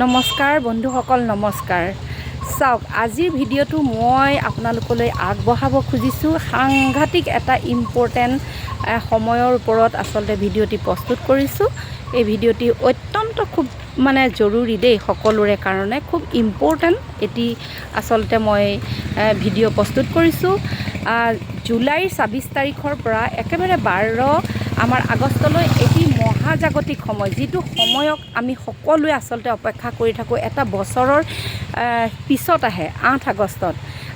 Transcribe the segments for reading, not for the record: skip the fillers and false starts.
নমস্কাৰ বন্ধুসকল, নমস্কাৰ। চাওক, আজিৰ ভিডিঅ'টো মই আপোনালোকলৈ আগবঢ়াব খুজিছোঁ। সাংঘাতিক এটা ইম্পৰ্টেণ্ট সময়ৰ ওপৰত আচলতে ভিডিঅ'টি প্ৰস্তুত কৰিছোঁ। এই ভিডিঅ'টি অত্যন্ত খুব মানে জৰুৰী দেই, সকলোৰে কাৰণে খুব ইম্পৰ্টেণ্ট এটি আচলতে মই ভিডিঅ' প্ৰস্তুত কৰিছোঁ। জুলাইৰ 26 তাৰিখৰ পৰা একেবাৰে 12 আমাৰ আগষ্টলৈ এটি মহাজাগতিক সময়, যিটো সময়ক আমি সকলোৱে আচলতে অপেক্ষা কৰি থাকোঁ। এটা বছৰৰ পিছত আহে 8 আগষ্টত।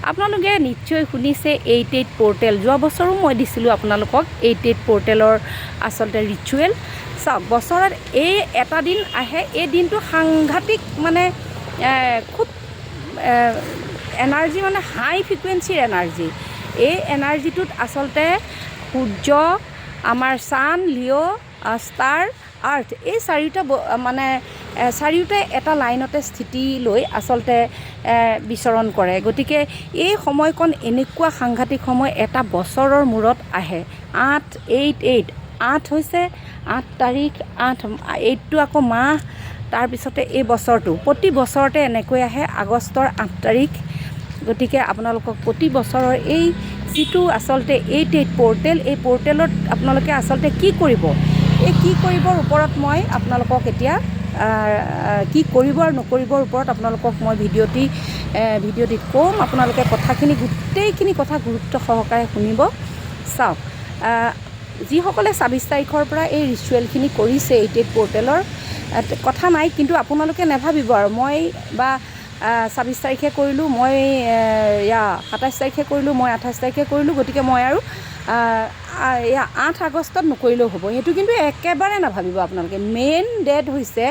আপোনালোকে নিশ্চয় শুনিছে 8/8 পৰ্টেল। যোৱা বছৰো মই দিছিলোঁ আপোনালোকক 8/8 পৰ্টেলৰ আচলতে ৰিচুৱেল। চাওক, বছৰত এই এটা দিন আহে। এই দিনটো সাংঘাতিক মানে খুব এনাৰ্জি, মানে হাই ফ্ৰিকুৱেঞ্চিৰ এনাৰ্জি। এই এনাৰ্জিটোত আচলতে সূৰ্য, আমাৰ ছান, লিঅ', ষ্টাৰ, আৰ্থ, এই চাৰিওটা মানে চাৰিওটাই এটা লাইনতে স্থিতি লৈ আচলতে বিচৰণ কৰে। গতিকে এই সময়কণ এনেকুৱা সাংঘাতিক সময়, এটা বছৰৰ মূৰত আহে। 8, 8, 8, 8 হৈছে 8 তাৰিখ, 8, এইটটো আকৌ মাহ, তাৰপিছতে এই বছৰটো প্ৰতি বছৰতে এনেকৈ আহে আগষ্টৰ 8 তাৰিখ। গতিকে আপোনালোকক প্ৰতি বছৰৰ এই যিটো আচলতে 8/8 পৰ্টেল, এই পৰ্টেলত আপোনালোকে আচলতে কি কৰিব, এই কি কৰিবৰ ওপৰত মই আপোনালোকক এতিয়া কি কৰিব আৰু নকৰিবৰ ওপৰত আপোনালোকক মই ভিডিঅ'টিত ক'ম। আপোনালোকে কথাখিনি, গোটেইখিনি কথা গুৰুত্ব সহকাৰে শুনিব। চাওক, যিসকলে 26 তাৰিখৰ পৰা এই ৰিচুৱেলখিনি কৰিছে 8/8 পৰ্টেলৰ, কথা নাই। কিন্তু আপোনালোকে নাভাবিব আৰু মই বা 26 তাৰিখে কৰিলোঁ, মই এয়া 27 তাৰিখে কৰিলোঁ, মই 28 তাৰিখে কৰিলোঁ, গতিকে মই আৰু এয়া 8 আগষ্টত নকৰিলেও হ'ব। সেইটো কিন্তু একেবাৰে নাভাবিব আপোনালোকে। মেইন ডেট হৈছে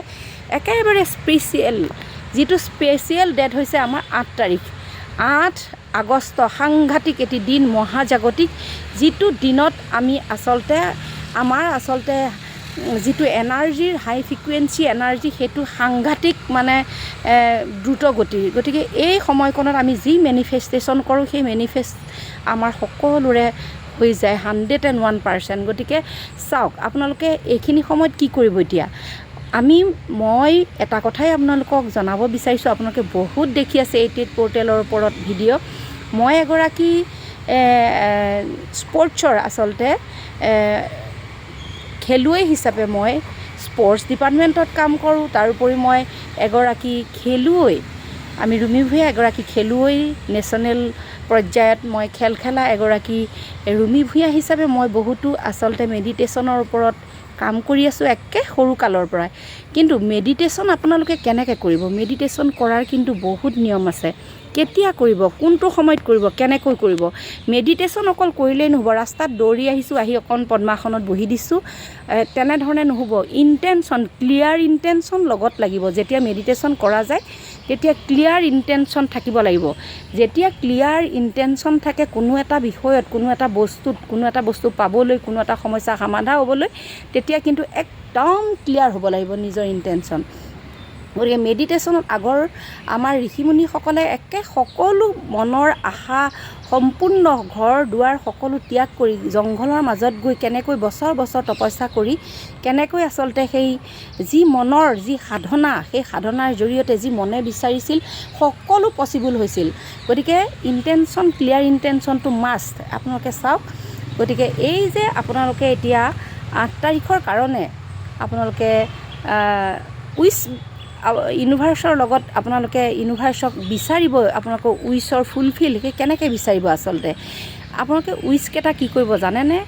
একেবাৰে স্পেচিয়েল, যিটো স্পেচিয়েল ডেট হৈছে আমাৰ 8 তাৰিখ, 8 আগষ্ট। সাংঘাতিক এটি দিন, মহাজাগতিক, যিটো দিনত আমি আচলতে আমাৰ আচলতে যিটো এনাৰ্জিৰ হাই ফ্ৰিকুৱেঞ্চি এনাৰ্জি, সেইটো সাংঘাতিক মানে দ্ৰুত গতিৰ। গতিকে এই সময়কণত আমি যি মেনিফেষ্টেশ্যন কৰোঁ, সেই মেনিফেষ্ট আমাৰ সকলোৰে হৈ যায় 101%। গতিকে চাওক, আপোনালোকে এইখিনি সময়ত কি কৰিব। এতিয়া মই এটা কথাই আপোনালোকক জনাব বিচাৰিছোঁ। আপোনালোকে বহুত দেখি আছে 8/8 পৰ্টেলৰ ওপৰত ভিডিঅ'। মই এগৰাকী স্পৰ্টছৰ আচলতে খেলুৱৈ হিচাপে মই স্পৰ্টছ ডিপাৰ্টমেণ্টত কাম কৰোঁ। তাৰোপৰি মই এগৰাকী খেলুৱৈ, আমি ৰুমি ভূঞা এগৰাকী খেলুৱৈ, নেশ্যনেল পৰ্যায়ত মই খেল খেলা এগৰাকী ৰুমি ভূঞা হিচাপে মই বহুতো আচলতে মেডিটেশ্যনৰ ওপৰত কাম কৰি আছোঁ একে সৰু কালৰ পৰাই। কিন্তু মেডিটেশ্যন আপোনালোকে কেনেকৈ কৰিব? মেডিটেশ্যন কৰাৰ কিন্তু বহুত নিয়ম আছে। কেতিয়া কৰিব, কোনটো সময়ত কৰিব, কেনেকৈ কৰিব। মেডিটেশ্যন অকল কৰিলেই নহ'ব। ৰাস্তাত দৌৰি আহিছোঁ, আহি অকণ পদ্মাসনত বহি দিছোঁ, তেনেধৰণে নহ'ব। ইনটেনশ্যন, ক্লিয়াৰ ইনটেনশ্যন লগত লাগিব। যেতিয়া মেডিটেশ্যন কৰা যায়, তেতিয়া ক্লিয়াৰ ইনটেনশ্যন থাকিব লাগিব। যেতিয়া ক্লিয়াৰ ইনটেনশ্যন থাকে কোনো এটা বিষয়ত, কোনো এটা বস্তুত, কোনো এটা বস্তু পাবলৈ, কোনো এটা সমস্যা সমাধা হ'বলৈ, তেতিয়া কিন্তু একদম ক্লিয়াৰ হ'ব লাগিব নিজৰ ইনটেনশ্যন। গতিকে মেডিটেশ্যনত আগৰ আমাৰ ঋষিমুনিসকলে একে সকলো মনৰ আশা সম্পূৰ্ণ ঘৰ দুৱাৰ সকলো ত্যাগ কৰি জংঘলৰ মাজত গৈ কেনেকৈ বছৰ বছৰ তপস্যা কৰি কেনেকৈ আচলতে সেই যি মনৰ যি সাধনা, সেই সাধনাৰ জৰিয়তে যি মনে বিচাৰিছিল সকলো পচিবল হৈছিল। গতিকে ইনটেনশ্যন, ক্লিয়াৰ ইনটেনশ্যনটো মাষ্ট। আপোনালোকে চাওক, গতিকে এই যে আপোনালোকে এতিয়া 8 তাৰিখৰ কাৰণে আপোনালোকে উইচ ইউনিভাৰ্চৰ লগত, আপোনালোকে ইউনিভাৰ্চক বিচাৰিব, আপোনালোকৰ উইচৰ ফুলফিল সেই কেনেকৈ বিচাৰিব? আচলতে আপোনালোকে উইচকেইটা কি কৰিব জানেনে?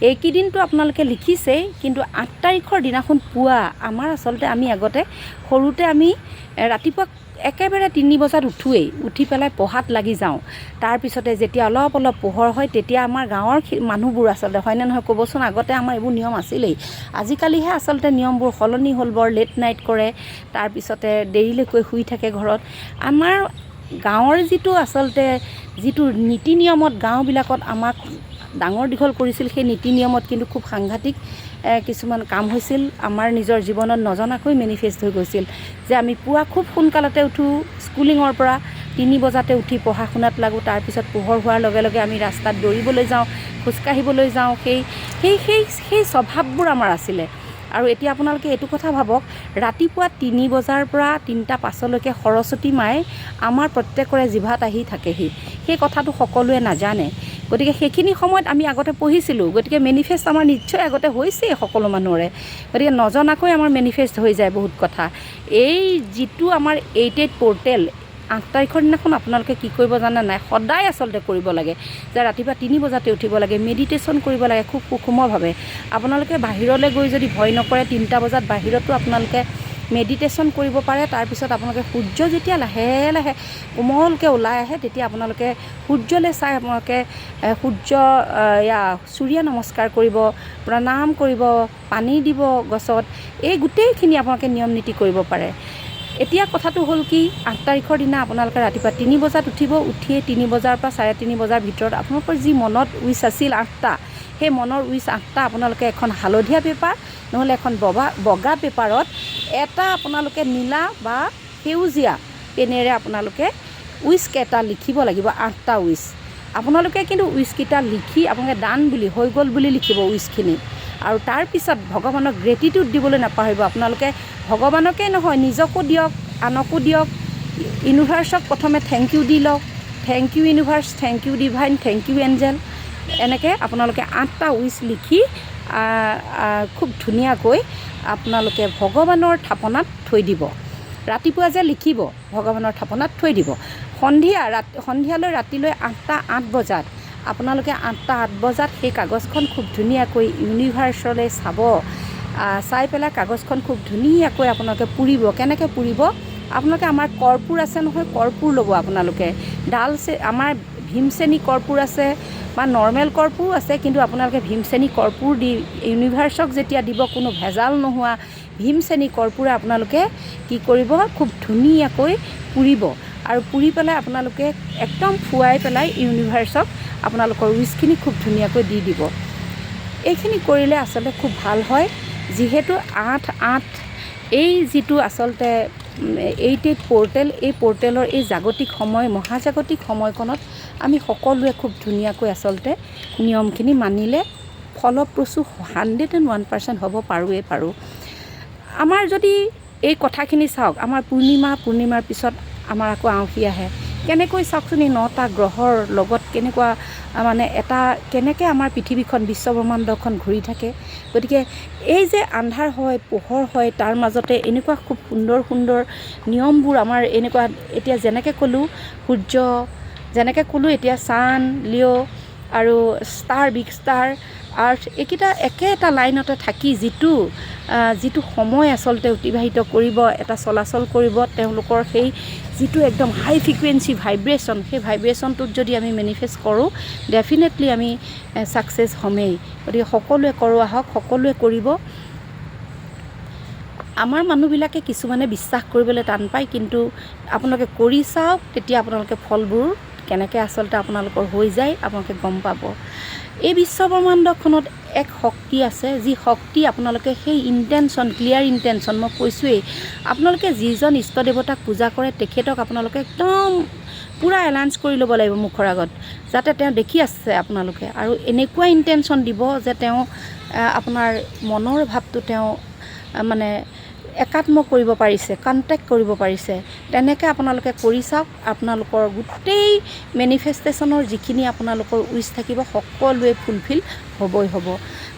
এইকেইদিনটো আপোনালোকে লিখিছেই, কিন্তু 8 তাৰিখৰ দিনাখন পুৱা আমাৰ আচলতে আমি আগতে সৰুতে আমি ৰাতিপুৱা একেবাৰে 3 বজাত উঠোৱেই, উঠি পেলাই পঢ়াত লাগি যাওঁ। তাৰপিছতে যেতিয়া অলপ অলপ পোহৰ হয়, তেতিয়া আমাৰ গাঁৱৰ মানুহবোৰ আচলতে, হয়নে নহয় ক'বচোন, আগতে আমাৰ এইবোৰ নিয়ম আছিলেই। আজিকালিহে আচলতে নিয়মবোৰ সলনি হ'ল, বৰ লেট নাইট কৰে, তাৰপিছতে দেৰিলৈকে শুই থাকে ঘৰত। আমাৰ গাঁৱৰ যিটো আচলতে যিটো নীতি নিয়মত গাঁওবিলাকত আমাক ডাঙৰ দীঘল কৰিছিল, সেই নীতি নিয়মত কিন্তু খুব সাংঘাতিক কিছুমান কাম হৈছিল। আমাৰ নিজৰ জীৱনত নজনাকৈ মেনিফেষ্ট হৈ গৈছিল যে আমি পুৱা খুব সোনকালতে উঠোঁ, স্কুলিঙৰ পৰা 3 বজাতে উঠি পঢ়া শুনাত লাগোঁ। তাৰপিছত পোহৰ হোৱাৰ লগে লগে আমি ৰাস্তাত দৌৰিবলৈ যাওঁ, খোজকাঢ়িবলৈ যাওঁ। সেই স্বভাৱবোৰ আমাৰ আছিলে। আৰু এতিয়া আপোনালোকে এইটো কথা ভাবক, ৰাতিপুৱা 3 বজাৰ পৰা 3টা 5লৈকে সৰস্বতী মায়ে আমাৰ প্ৰত্যেকৰে জিভাত আহি থাকেহি। সেই কথাটো সকলোৱে নাজানে। গতিকে সেইখিনি সময়ত আমি আগতে পঢ়িছিলোঁ। গতিকে মেনিফেষ্ট আমাৰ নিশ্চয় আগতে হৈছেই সকলো মানুহৰে। গতিকে নজনাকৈ আমাৰ মেনিফেষ্ট হৈ যায় বহুত কথা। এই যিটো আমাৰ 8 8 পৰ্টেল, 8 তাৰিখৰ দিনাখন আপোনালোকে কি কৰিব জানে নাই? সদায় আচলতে কৰিব লাগে যে ৰাতিপুৱা 3 বজাতে উঠিব লাগে, মেডিটেশ্যন কৰিব লাগে খুব সূক্ষ্মভাৱে। আপোনালোকে বাহিৰলৈ গৈ যদি ভয় নকৰে, 3টা বজাত বাহিৰতো আপোনালোকে মেডিটেশ্যন কৰিব পাৰে। তাৰপিছত আপোনালোকে সূৰ্য যেতিয়া লাহে লাহে কোমলকৈ ওলাই আহে, তেতিয়া আপোনালোকে সূৰ্যলৈ চাই আপোনালোকে সূৰ্য এয়া সূৰ্য নমস্কাৰ কৰিব, প্ৰণাম কৰিব, পানী দিব গছত। এই গোটেইখিনি আপোনালোকে নিয়ম নীতি কৰিব পাৰে। এতিয়া কথাটো হ'ল কি, 8 তাৰিখৰ দিনা আপোনালোকে ৰাতিপুৱা 3 বজাত উঠিব। উঠিয়ে 3 বজাৰ পৰা 3:30 বজাৰ ভিতৰত আপোনালোকৰ যি মনত উইচ আছিল আঠটা, সেই মনৰ উইচ আঠটা আপোনালোকে এখন হালধীয়া পেপাৰ নহ'লে এখন বগা পেপাৰত এটা আপোনালোকে নীলা বা সেউজীয়া পেনেৰে আপোনালোকে উইচকেইটা লিখিব লাগিব, আঠটা উইচ। আপোনালোকে কিন্তু উইচকেইটা লিখি আপোনালোকে ডান বুলি, হৈ গ'ল বুলি লিখিব উইচখিনি। আৰু তাৰপিছত ভগৱানক গ্ৰেটিটিউড দিবলৈ নাপাহৰিব। আপোনালোকে ভগৱানকেই নহয়, নিজকো দিয়ক, আনকো দিয়ক। ইউনিভাৰ্চক প্ৰথমে thank U দি লওক। Thank you universe, thank you divine, thank you angel। এনেকৈ আপোনালোকে আঠটা উইচ লিখি খুব ধুনীয়াকৈ আপোনালোকে ভগৱানৰ থাপনাত থৈ দিব। ৰাতিপুৱা যে লিখিব, ভগৱানৰ থাপনাত থৈ দিব। সন্ধিয়া সন্ধিয়ালৈ, ৰাতিলৈ 8টা 8 বজাত আপোনালোকে 8টা 8 বজাত সেই কাগজখন খুব ধুনীয়াকৈ ইউনিভাৰ্চলৈ চাব। চাই পেলাই কাগজখন খুব ধুনীয়াকৈ আপোনালোকে পুৰিব। কেনেকৈ পুৰিব? আপোনালোকে আমাৰ কৰ্পূৰ আছে নহয়, কৰ্পূৰ ল'ব আপোনালোকে। ডাল আমাৰ ভীমচেনী কৰ্পূৰ আছে বা নৰ্মেল কৰ্পূৰো আছে, কিন্তু আপোনালোকে ভীমচেনী কৰ্পূৰ দি ইউনিভাৰ্চক যেতিয়া দিব, কোনো ভেজাল নোহোৱা ভীমচেনী কৰ্পূৰে আপোনালোকে কি কৰিব, খুব ধুনীয়াকৈ পুৰিব। আৰু পুৰি পেলাই আপোনালোকে একদম ফুৱাই পেলাই ইউনিভাৰ্চক আপোনালোকৰ উইচখিনি খুব ধুনীয়াকৈ দি দিব। এইখিনি কৰিলে আচলতে খুব ভাল হয়। যিহেতু 8 8 এই যিটো আচলতে 8 8 পৰ্টেল, এই পৰ্টেলৰ এই জাগতিক সময়, মহাজাগতিক সময়কণত আমি সকলোৱে খুব ধুনীয়াকৈ আচলতে নিয়মখিনি মানিলে ফলপ্ৰসূ 101% হ'ব পাৰোঁৱেই পাৰোঁ। আমাৰ যদি এই কথাখিনি চাওক, আমাৰ পূৰ্ণিমা, পূৰ্ণিমাৰ পিছত আমাৰ আকৌ আঁউসী আহে। কেনেকৈ চাওকচোন, এই নটা গ্ৰহৰ লগত কেনেকুৱা মানে এটা কেনেকৈ আমাৰ পৃথিৱীখন, বিশ্বব্ৰহ্মাণ্ডখন ঘূৰি থাকে। গতিকে এই যে আন্ধাৰ হয়, পোহৰ হয়, তাৰ মাজতে এনেকুৱা খুব সুন্দৰ সুন্দৰ নিয়মবোৰ আমাৰ এনেকুৱা। এতিয়া যেনেকৈ ক'লোঁ সূৰ্য, যেনেকৈ ক'লোঁ এতিয়া ছান, লিঅ' আৰু ষ্টাৰ, বিগ ষ্টাৰ, আৰ্থ, এইকেইটা একে এটা লাইনতে থাকি যিটো যিটো সময় আচলতে অতিবাহিত কৰিব, এটা চলাচল কৰিব, তেওঁলোকৰ সেই যিটো একদম হাই ফ্ৰিকুৱেঞ্চি ভাইব্ৰেশ্যন, সেই ভাইব্ৰেশ্যনটোত যদি আমি মেনিফেষ্ট কৰোঁ, ডেফিনেটলি আমি ছাকচেছ হ'মেই। গতিকে সকলোৱে কৰোঁ আহক, সকলোৱে কৰিব। আমাৰ মানুহবিলাকে কিছুমানে বিশ্বাস কৰিবলৈ টান পায়, কিন্তু আপোনালোকে কৰি চাওক, তেতিয়া আপোনালোকে ফলবোৰ কেনেকৈ আচলতে আপোনালোকৰ হৈ যায় আপোনালোকে গম পাব। এই বিশ্বব্ৰহ্মাণ্ডখনত এক শক্তি আছে, যি শক্তি আপোনালোকে সেই ইনটেনশ্যন, ক্লিয়াৰ ইনটেনশ্যন, মই কৈছোঁৱেই, আপোনালোকে যিজন ইষ্ট দেৱতাক পূজা কৰে তেখেতক আপোনালোকে একদম পূৰা এলাউন্স কৰি ল'ব লাগিব মুখৰ আগত, যাতে তেওঁ দেখি আছে আপোনালোকে। আৰু এনেকুৱা ইনটেনশ্যন দিব যে তেওঁ আপোনাৰ মনৰ ভাৱটো তেওঁ মানে একাত্ম কৰিব পাৰিছে, কণ্টেক্ট কৰিব পাৰিছে। তেনেকৈ আপোনালোকে কৰি চাওক। আপোনালোকৰ গোটেই মেনিফেষ্টেশ্যনৰ যিখিনি আপোনালোকৰ উইচ থাকিব, সকলোৱে ফুলফিল হ'বই হ'ব।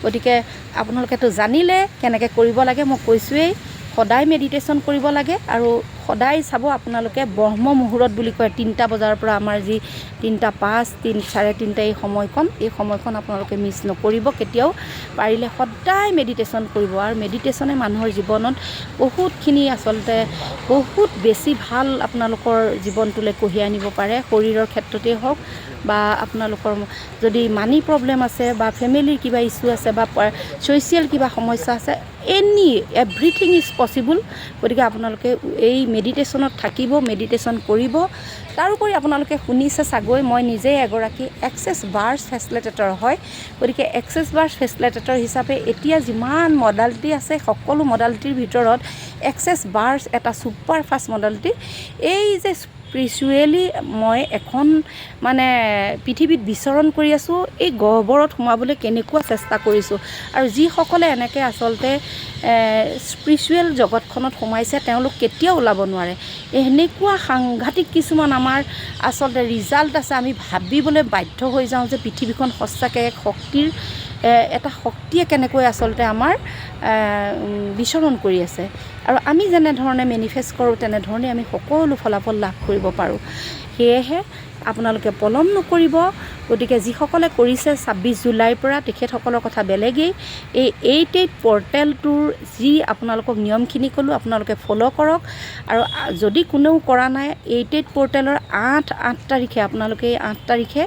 গতিকে আপোনালোকেতো জানিলে কেনেকৈ কৰিব লাগে। মই কৈছোঁৱেই, সদায় মেডিটেশ্যন কৰিব লাগে। আৰু সদায় চাব আপোনালোকে ব্ৰহ্ম মুহূৰ্ত বুলি কয় 3টা বজাৰ পৰা আমাৰ যি 3টা 5, 3, 3:30, এই সময়কণ, এই সময়কণ আপোনালোকে মিছ নকৰিব কেতিয়াও। পাৰিলে সদায় মেডিটেশ্যন কৰিব। আৰু মেডিটেশ্যনে মানুহৰ জীৱনত বহুতখিনি আচলতে বহুত বেছি ভাল আপোনালোকৰ জীৱনটোলৈ কঢ়িয়াই আনিব পাৰে। শৰীৰৰ ক্ষেত্ৰতেই হওক বা আপোনালোকৰ যদি মানি প্ৰব্লেম আছে বা ফেমিলিৰ কিবা ইছ্যু আছে বা ছ'চিয়েল কিবা সমস্যা আছে, any everything is possible। গতিকে আপোনালোকে এই মেডিটেশ্যনত থাকিব, মেডিটেশ্যন কৰিব। তাৰোপৰি আপোনালোকে শুনিছে চাগৈ, মই নিজেই এগৰাকী এক্সেছ বাৰ্ছ ফেচিলিটেটৰ হয়। গতিকে এক্সেছ বাৰ্ছ ফেচিলিটেটৰ হিচাপে এতিয়া যিমান মডালিটি আছে, সকলো মডালিটিৰ ভিতৰত এক্সেছ বাৰ্ছ এটা ছুপাৰ ফাষ্ট মডালিটি। এই যে স্পিৰিচুৱেলি মই এখন মানে পৃথিৱীত বিচৰণ কৰি আছোঁ, এই গহ্বৰত সোমাবলৈ কেনেকুৱা চেষ্টা কৰিছোঁ। আৰু যিসকলে এনেকৈ আচলতে স্পিৰিচুৱেল জগতখনত সোমাইছে, তেওঁলোক কেতিয়াও ওলাব নোৱাৰে। এনেকুৱা সাংঘাতিক কিছুমান আমাৰ আচলতে ৰিজাল্ট আছে, আমি ভাবিবলৈ বাধ্য হৈ যাওঁ যে পৃথিৱীখন সঁচাকৈ এক শক্তিৰ, এটা শক্তিয়ে কেনেকৈ আচলতে আমাৰ বিচৰণ কৰি আছে। আৰু আমি যেনেধৰণে মেনিফেষ্ট কৰোঁ, তেনেধৰণে আমি সকলো ফলাফল লাভ কৰিব পাৰোঁ। সেয়েহে আপোনালোকে পলম নকৰিব। গতিকে যিসকলে কৰিছে 26 জুলাইৰ পৰা, তেখেতসকলৰ কথা বেলেগেই। এই 8 8 পৰ্টেলটোৰ যি আপোনালোকক নিয়মখিনি ক'লোঁ, আপোনালোকে ফ'ল' কৰক। আৰু যদি কোনেও কৰা নাই, 8 8 পৰ্টেলৰ 8 8 তাৰিখে আপোনালোকে, এই 8 তাৰিখে,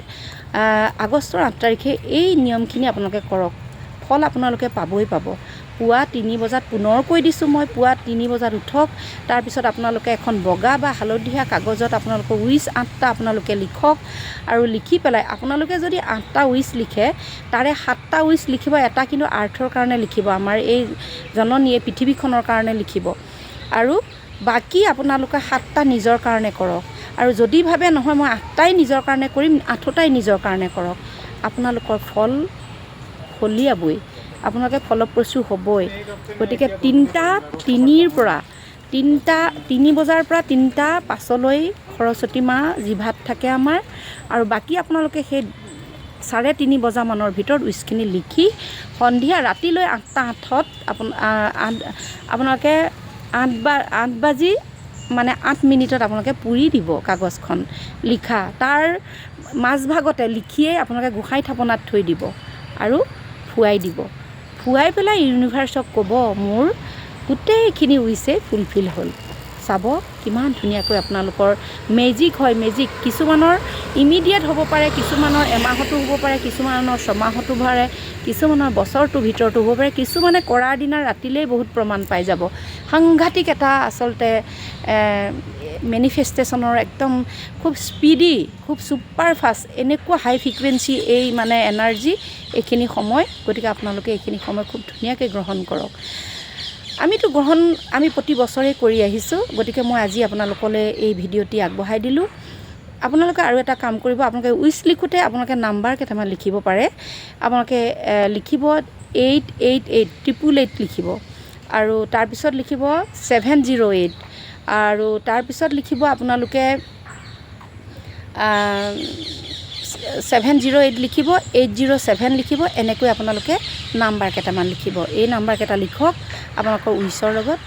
আগষ্টৰ 8 তাৰিখে এই নিয়মখিনি আপোনালোকে কৰক, ফল আপোনালোকে পাবই পাব। পুৱা 3 বজাত, পুনৰ কৈ দিছোঁ মই, পুৱা 3 বজাত উঠক। তাৰপিছত আপোনালোকে এখন বগা বা হালধীয়া কাগজত আপোনালোকৰ উইচ 8টা আপোনালোকে লিখক। আৰু লিখি পেলাই আপোনালোকে যদি 8টা উইচ লিখে, তাৰে 7টা উইচ লিখিব, এটা কিন্তু আৰ্থৰ কাৰণে লিখিব, আমাৰ এই জননীয়ে পৃথিৱীখনৰ কাৰণে লিখিব। আৰু বাকী আপোনালোকে 7টা নিজৰ কাৰণে কৰক। আৰু যদি ভাবে নহয়, মই 8টাই নিজৰ কাৰণে কৰিম, 8টাই নিজৰ কাৰণে কৰক। আপোনালোকৰ ফল ফলিয়াবই, আপোনালোকে ফলপ্ৰসূ হ'বই। গতিকে তিনিটা তিনিৰ পৰা তিনিটা 3 বজাৰ পৰা 3টা 5লৈ সৰস্বতী মা জিভাত থাকে আমাৰ। আৰু বাকী আপোনালোকে সেই 3:30 বজামানৰ ভিতৰত উইচখিনি লিখি সন্ধিয়া ৰাতিলৈ 8টা 8ত আপোনালোকে 8 বা 8 বাজি মানে 8 মিনিটত আপোনালোকে পুৰি দিব কাগজখন লিখা। তাৰ মাজভাগতে লিখিয়েই আপোনালোকে গোঁসাই থাপনাত থৈ দিব আৰু ফুৱাই দিব। ফুৱাই পেলাই ইউনিভাৰ্চক ক'ব, মোৰ গোটেইখিনি উইচেই ফুলফিল হ'ল। চাব কিমান ধুনীয়াকৈ আপোনালোকৰ মেজিক হয়, মেজিক। কিছুমানৰ ইমিডিয়েট হ'ব পাৰে, কিছুমানৰ এমাহতো হ'ব পাৰে, কিছুমানৰ ছমাহতো পাৰে, কিছুমানৰ বছৰটোৰ ভিতৰতো হ'ব পাৰে, কিছুমানে কৰাৰ দিনা ৰাতিলেই বহুত প্ৰমাণ পাই যাব। সাংঘাতিক এটা আচলতে মেনিফেষ্টেশ্যনৰ একদম খুব স্পীডি, খুব ছুপাৰ ফাষ্ট, এনেকুৱা হাই ফ্ৰিকুৱেঞ্চি এই মানে এনাৰ্জি এইখিনি সময়। গতিকে আপোনালোকে এইখিনি সময় খুব ধুনীয়াকৈ গ্ৰহণ কৰক। আমিতো গ্ৰহণ আমি প্ৰতি বছৰেই কৰি আহিছোঁ। গতিকে মই আজি আপোনালোকলৈ এই ভিডিঅ'টি আগবঢ়াই দিলোঁ। আপোনালোকে আৰু এটা কাম কৰিব, আপোনালোকে উইচ লিখোঁতে আপোনালোকে নাম্বাৰ কেইটামান লিখিব পাৰে। আপোনালোকে লিখিব 8 8 8, 888 লিখিব আৰু তাৰপিছত লিখিব 708 আৰু তাৰপিছত লিখিব আপোনালোকে 708 লিখিব, 807 লিখিব। এনেকৈ আপোনালোকে নাম্বাৰ কেইটামান লিখিব। এই নাম্বাৰকেইটা লিখক, আপোনালোকৰ উইচৰ লগত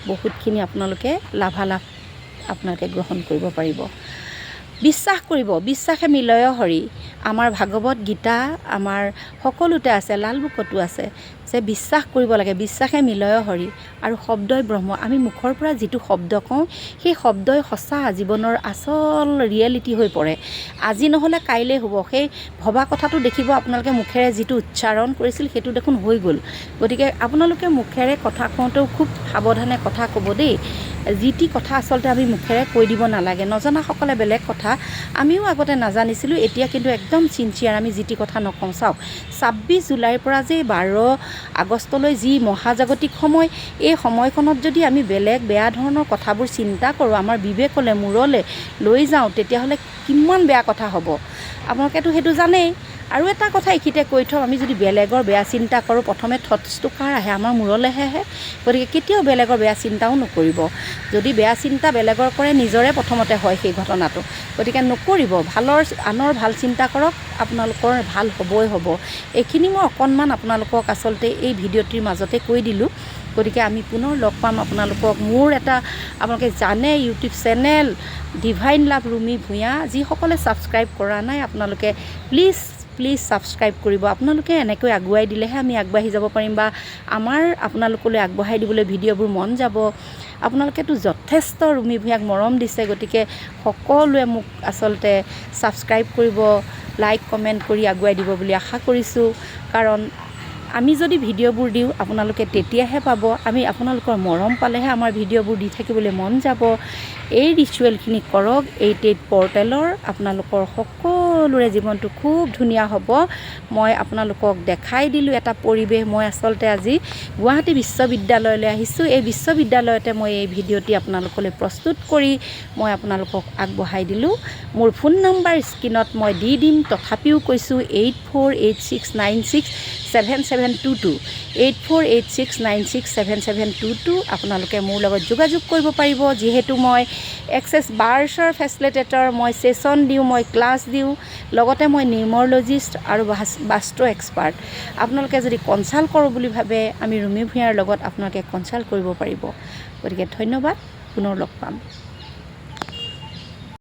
বহুতখিনি আপোনালোকে লাভালাভ আপোনালোকে গ্ৰহণ কৰিব পাৰিব। বিশ্বাস কৰিব, বিশ্বাসে মিলয় হৰি। আমাৰ ভাগৱত গীতা, আমাৰ সকলোতে আছে, লালবুকতো আছে যে বিশ্বাস কৰিব লাগে, বিশ্বাসে মিলয় হৰি আৰু শব্দই ব্ৰহ্ম। আমি মুখৰ পৰা যিটো শব্দ কওঁ, সেই শব্দই সঁচা জীৱনৰ আচল ৰিয়েলিটি হৈ পৰে। আজি নহ'লে কাইলৈ হ'ব। সেই ভবা কথাটো দেখিব আপোনালোকে মুখেৰে যিটো উচ্চাৰণ কৰিছিল, সেইটো দেখোন হৈ গ'ল। গতিকে আপোনালোকে মুখেৰে কথা কওঁতেও খুব সাৱধানে কথা ক'ব দেই। যি টি কথা আচলতে আমি মুখেৰে কৈ দিব নালাগে। নজনাসকলে বেলেগ কথা, আমিও আগতে নাজানিছিলোঁ, এতিয়া কিন্তু একদম চিনচিয়াৰ, আমি যি টি কথা নকওঁ। চাওক, 26 জুলাইৰ পৰা যে 12 আগষ্টলৈ যি মহাজাগতিক সময়, এই সময়খনত যদি আমি বেলেগ বেয়া ধৰণৰ কথাবোৰ চিন্তা কৰোঁ, আমাৰ বিবেকলৈ মূৰলৈ লৈ যাওঁ, তেতিয়াহ'লে কিমান বেয়া কথা হ'ব, আপোনালোকেতো সেইটো জানেই। আৰু এটা কথা এইখিনিতে কৈ থওঁ, আমি যদি বেলেগৰ বেয়া চিন্তা কৰোঁ, প্ৰথমে থটছটো কাৰ আহে? আমাৰ মূৰলৈহে আহে। গতিকে কেতিয়াও বেলেগৰ বেয়া চিন্তাও নকৰিব। যদি বেয়া চিন্তা বেলেগৰ কৰে, নিজৰে প্ৰথমতে হয় সেই ঘটনাটো। গতিকে নকৰিব, আনৰ ভাল চিন্তা কৰক, আপোনালোকৰ ভাল হ'বই হ'ব। এইখিনি মই অকণমান আপোনালোকক আচলতে এই ভিডিঅ'টিৰ মাজতে কৈ দিলোঁ। গতিকে আমি পুনৰ লগ পাম আপোনালোকক। মোৰ এটা আপোনালোকে জানে ইউটিউব চেনেল ডিভাইন লাভ ৰুমি ভূঞা, যিসকলে ছাবস্ক্ৰাইব কৰা নাই, আপোনালোকে প্লিজ প্লিজ ছাবস্ক্ৰাইব কৰিব। আপোনালোকে এনেকৈ আগুৱাই দিলেহে আমি আগবাঢ়ি যাব পাৰিম বা আমাৰ আপোনালোকলৈ আগবঢ়াই দিবলৈ ভিডিঅ'বোৰ মন যাব। আপোনালোকেতো যথেষ্ট ৰুমি ভূঞাক মৰম দিছে। গতিকে সকলোৱে মোক আচলতে ছাবস্ক্ৰাইব কৰিব, লাইক কমেণ্ট কৰি আগুৱাই দিব বুলি আশা কৰিছোঁ। কাৰণ আমি যদি ভিডিঅ'বোৰ দিওঁ, আপোনালোকে তেতিয়াহে পাব। আমি আপোনালোকৰ মৰম পালেহে আমাৰ ভিডিঅ'বোৰ দি থাকিবলৈ মন যাব। এই ৰিচুৱেলখিনি কৰক, 8 8 পৰ্টেলৰ আপোনালোকৰ সকলো সকলোৰে জীৱনটো খুব ধুনীয়া হ'ব। মই আপোনালোকক দেখাই দিলোঁ এটা পৰিৱেশ। মই আচলতে আজি গুৱাহাটী বিশ্ববিদ্যালয়লৈ আহিছোঁ। এই বিশ্ববিদ্যালয়তে মই এই ভিডিঅ'টি আপোনালোকলৈ প্ৰস্তুত কৰি মই আপোনালোকক আগবঢ়াই দিলোঁ। মোৰ ফোন নম্বৰ স্ক্ৰীণত মই দি দিম, তথাপিও কৈছোঁ, 8486967722, 8486967722। আপোনালোকে মোৰ লগত যোগাযোগ কৰিব পাৰিব। যিহেতু মই এক্সেছ বাৰ্ছৰ ফেচিলিটেটৰ, মই ছেছন দিওঁ, মই ক্লাছ দিওঁ, লগতে মই নিউমৰলজিষ্ট আৰু বাস্তু এক্সপাৰ্ট। আপোনালোকে যদি কনচাল্ট কৰোঁ বুলি ভাবে, আমি ৰুমি ভূঞাৰ লগত আপোনালোকে কনচাল্ট কৰিব পাৰিব। গতিকে ধন্যবাদ, পুনৰ লগ পাম।